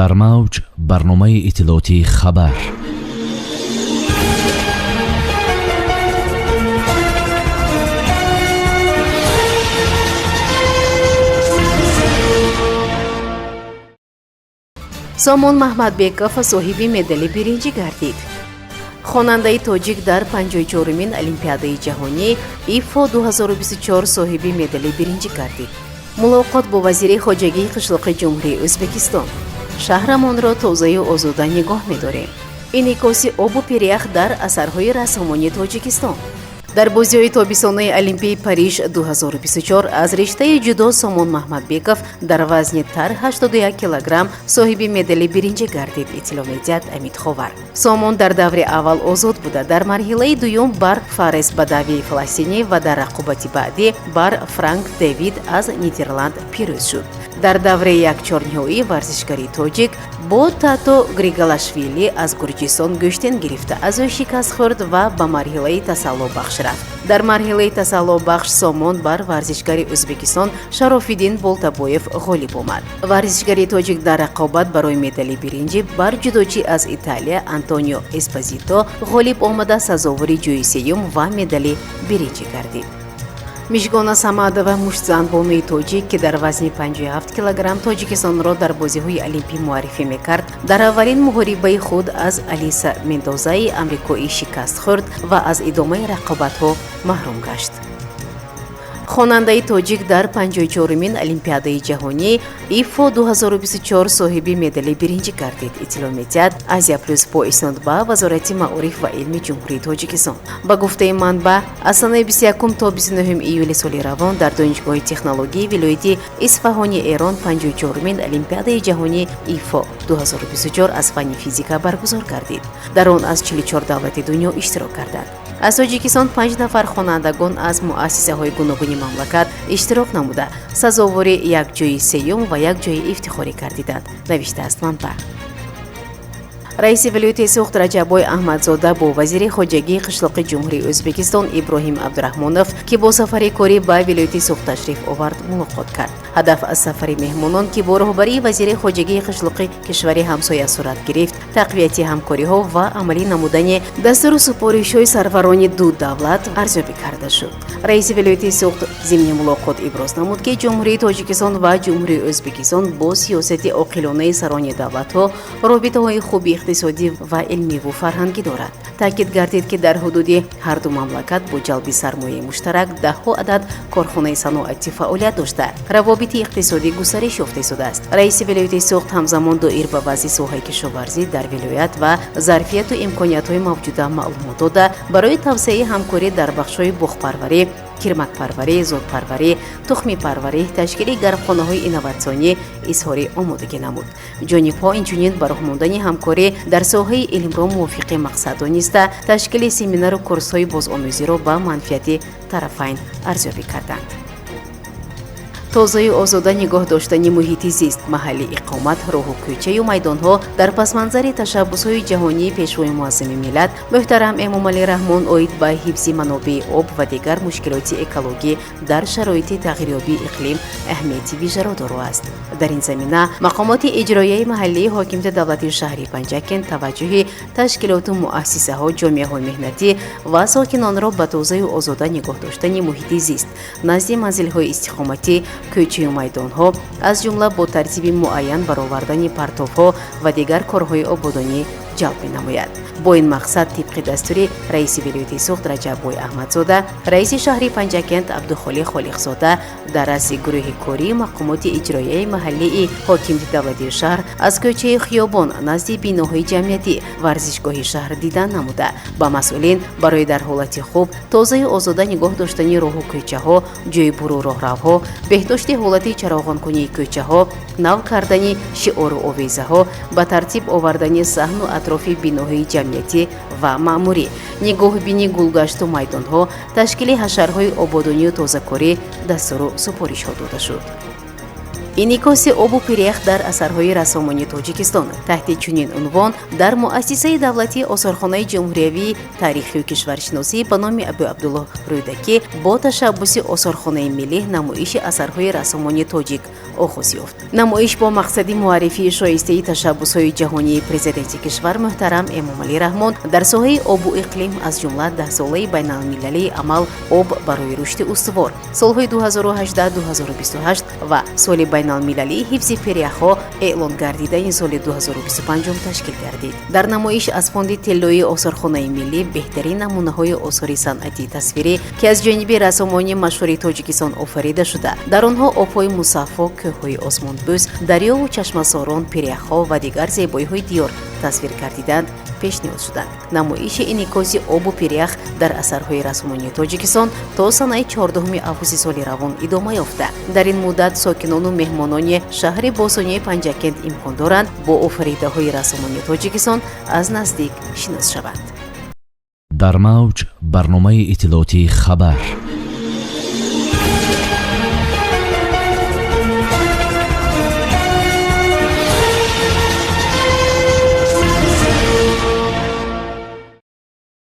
Дар мавҷ барномаи иттилоотии «Хабар». Сомон Маҳмадбеков соҳиби медали биринҷӣ гардид. Хонандаи тоҷик дар 54-умин Олимпиадаи ҷаҳонӣ ИФО 2024 соҳиби медали биринҷӣ гардид. Мулоқот бо вазири хоҷагии қишлоқи Ҷумҳурии Ӯзбекистон. Шаҳрамонро тозаю озода нигоҳ медорем. Инъикоси обу пирях дар асарҳои рассомони Тоҷикистон. Дар бозиҳои тобистонаи Олимпии Париж 2024 аз риштаи ҷудо Сомон Маҳмадбеков дар вазни тар 81 килограмм соҳиби медали биринҷӣ гардид, иттилоъ медиҳад Амид Ховар. Сомон дар даври аввал озод буда, дар марҳилаи дуюм бар Фарес Бадавии фаластинӣ ва дар рақобати баъдӣ бар Франк Дэвид аз Нидерланд пирӯз шуд. Дар давраи якчорниҳоӣ варзишгари тоҷик бо Тато Григалашвили аз Гурҷистон гӯштин гирифта, аз ӯ шикаст хӯрд ва ба марҳилаи тасаллобахш рафт. Дар марҳилаи тасаллобахш Сомон бар варзишгари Ӯзбекистон Шарофиддин Болтабоев ғолиб омад. Варзишгари тоҷик дар рақобат барои медали биринҷӣ бар ҷудочӣ аз Италия Антонио Эспозито ғолиб омада, сазовори ҷои сеюм ва медали биринҷӣ гардид. Мижгона Самадова, муштзанбонуи тоҷик, ки дар вазни 57 килограмм Тоҷикистонро дар бозиҳои олимпӣ муаррифӣ мекард, дар аввалин муҳорибаи худ аз Алиса Мендозаи амрикоӣ шикаст хӯрд ва аз идомаи рақобатҳо маҳрум гашт. Хонандаи тоҷик дар 54-умин Олимпиадаи ҷаҳонӣ ИФО 2024 соҳиби медали биринҷӣ гардид, иттилоъ медиҳад Азия Плюс бо иснод ба Вазорати маориф ва илми Ҷумҳурии Тоҷикистон. Ба гуфтаи манбаъ, аз санаи 21 то 29 июли соли равон дар Донишгоҳи технологии вилояти Исфаҳони Эрон 54-умин Олимпиадаи ҷаҳонӣ ИФО 2024 аз фанни физика баргузор гардид. Дар он аз 44 давлати дунё иштирок карданд. Аз Тоҷикистон панҷ нафар хонандагон аз муассисаҳои гуногуни мамлакат иштирок намуда, сазовори як ҷои сеюм ва як ҷои ифтихорӣ гардиданд, навиштааст манбаъ. Раиси вилояти Суғд Раҷаббой Аҳмадзода бо вазири хоҷагии қишлоқи Ҷумҳурии Ӯзбекистон Иброҳим Абдураҳмонов, ки бо сафари корӣ ба вилояти Суғд ташриф овард, мулоқот кард. Ҳадаф аз сафари меҳмонон, ки бо роҳбарии вазири хоҷагии қишлоқи кишвари ҳамсоя сурат гирифт, тақвияти ҳамкориҳо ва амалӣ намудани дастуру супоришҳои сарварони ду давлат арзёбӣ карда шуд. Раиси вилояти Суғд зимни мулоқот иброз намуд, ки Ҷумҳурии Тоҷикистон ва Ҷумҳурии Ӯзбекистон бо сиёсати оқилонаи сарони давлатҳо робитаҳои хуби иқтисодӣ ва илмиву фарҳангӣ дорад. Таъкид гардид, ки дар ҳудуди ҳарду мамлакат бо ҷалби сармояи муштарак даҳҳо адад корхонаи саноатӣ фаъолият дошта, равобити иқтисодӣ густариш ёфта истодааст. Раиси вилояти Суғд ҳамзамон доир ба вазъи соҳаи кишоварзӣ дар вилоят ва зарфияту имкониятҳои мавҷуда маълумот дода, барои тавсеаи ҳамкорӣ дар бахшҳои боғпарварӣ, кирмакпарварӣ, зотпарварӣ, тухмипарварӣ, ташкили гармхонаҳои инноватсионӣ изҳори омодагӣ намуд. Ҷонибҳо инчунин ба роҳ мондани ҳамкорӣ дар соҳаи илмро мувофиқи мақсад дониста, ташкили семинару курсҳои бозомӯзиро ба манфиати тарафайн арзёбӣ карданд. Тозаю озода нигоҳ доштани муҳити зист, маҳалли иқомат, роҳу кӯчаю майдонҳо дар пасманзари ташаббусҳои ҷаҳонии Пешвои муаззами миллат муҳтарам Эмомалӣ Раҳмон оид ба ҳифзи манобеи об ва дигар мушкилоти экологӣ дар шароити тағйирёбии иқлим аҳамияти вижаро дороаст. Дар ин замина мақомоти иҷроияи маҳаллии ҳокимияти давлатии шаҳри Панҷакент таваҷҷӯҳи ташкилоту муассисаҳо, ҷомеаҳои меҳнатӣ ва сокинонро ба тозаю озода нигоҳ доштани муҳити зист назди манзилҳои истиқоматӣ, кӯчаю майдонҳо, аз ҷумла бо тартиби муайян баровардани партовҳо ва дигар корҳои ободонӣ ҷалб менамояд. Бо ин мақсад, тибқи дастури раиси вилояти Суғд Раҷаббой Аҳмадзода, раиси шаҳри Панҷакент Абдухолиқ Холиқзода дар раъси гурӯҳи кории мақомоти иҷроияи маҳаллии ҳокимияти давлатии шаҳр аз кӯчаи Хиёбон назди биноҳои ҷамъиятӣ, варзишгоҳи шаҳр дидан намуда, ба масъулин барои дар ҳолати хуб, тозаю озода нигоҳ доштани роҳу кӯчаҳо, ҷойбуру роҳравҳо, беҳдошти ҳолати чароғонкунии кӯчаҳо, нав кардани шиору овезаҳо, ба тартиб овардани саҳну атрофи биноҳои ҷамъиятӣ ва маъмурӣ, нигоҳбини гулгашту майдонҳо, ташкили ҳашарҳои ободонию тозакорӣ дастуру супоришҳо дода шуд. Инъикоси обу пирех дар асарҳои рассомони Тоҷикистон таҳти чунин унвон дар муассисаи давлатии Осорхонаи ҷумҳуриявии таърихию кишваршиносӣ ба номи Абу Абдуллоҳ Рӯдакӣ бо ташаббуси Осорхонаи миллӣ намоиши асарҳои рассомони тоҷик Оғоз ёфт. Намоиш бо мақсади муаррифии шоистаи ташаббусҳои ҷаҳонии Президенти кишвар муҳтарам Эмомалӣ Раҳмон дар соҳаи обу иқлим, аз ҷумла Даҳсолаи байналмилалии амал «Об барои рушди устувор» солҳои 2018-2028 ва Соли байналмилалии ҳифзи пиряхҳо эълон гардидани соли 2025 ташкил гардид. Дар намоиш аз фонди тиллоии Осорхонаи миллӣ беҳтарин намунаҳои осори санъати тасвирӣ, ки аз ҷониби рассомони машҳури Тоҷикистон офарида шуда, дар онҳо обҳои мусаффо, кӯҳҳои осмонбӯс, дарёву чашмасорон, пиряхҳо ва дигар зебоиҳои диёр тасвир гардиданд, пешниҳод шуданд. Намоиши инъикоси обу пирях дар асарҳои рассомонии Тоҷикистон то санаи 14 августи соли равон идома ёфта, дар ин муддат сокинону меҳмонони шаҳри бостонии Панҷакент имкон доранд бо офаридаҳои рассомонии Тоҷикистон аз наздик шинос шаванд. Дар мавҷ барномаи иттилоотии «Хабар».